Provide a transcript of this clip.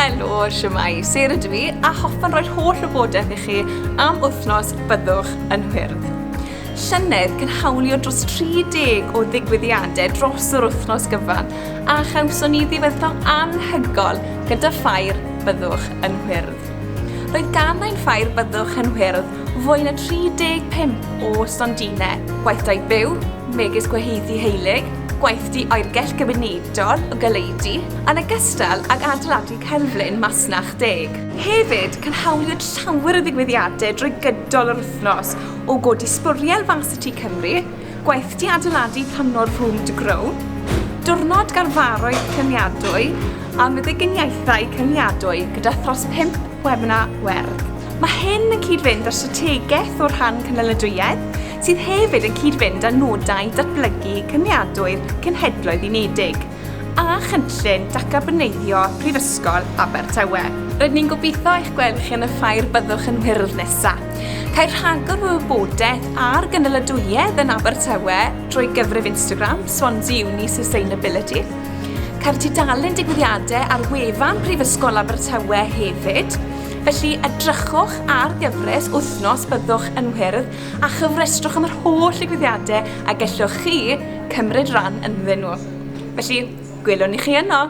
Helo, shwmae, Sarah dw i, a hoffwn roi'r holl wybodaeth i chi am wythnos Byddwch yn Wyrdd. Llynedd, cynhawlio dros 30 o ddigwyddiadau dros yr wythnos gyfan, a chawson ni ddiweddglo anhygoel gyda ffair Byddwch yn Wyrdd. Roedd gan ein ffair Byddwch yn Wyrdd fwy na 35 o stondinau, gweithdai byw, megis gwehydd heilig, gweithdy oergell gymunedol o Goleudy, yn ogystal ag adeiladu cerflun masnach deg. Hefyd, cynhaliwyd llawer o ddigwyddiadau drwy gydol yr wythnos, o godi sbwriel Varsity Cymru, gweithdy adeiladu planwr Room to Grow, diwrnod garfaroedd cynaliadwy a meddyginiaethau cynaliadwy gyda thros 5 webinar werdd. Mae hyn yn cyd-fynd â'r strategaeth o rhan cynaliadwyedd, sydd hefyd yn cyd-fynd â nodau datblygu cynaliadwy'r Cenhedloedd Unedig a chynllun datgarboneiddio Prifysgol Abertawe. Rydyn ni'n gobeithio eich gweld chi yn y ffair Byddwch yn Wyrdd nesaf. Ceir rhagor o wybodaeth ar gynaladwyedd yn Abertawe drwy gyfrif Instagram Swansea Uni Sustainability. Ceir tudalen digwyddiadau ar wefan Prifysgol Abertawe hefyd. Felly edrychwch ar gyfres wythnos Byddwch yn Wyrdd a chyfrestrwch am yr holl ddigwyddiadau a gellwch chi cymryd rhan ynddyn nhw. Felly, gwelwn ni chi yno!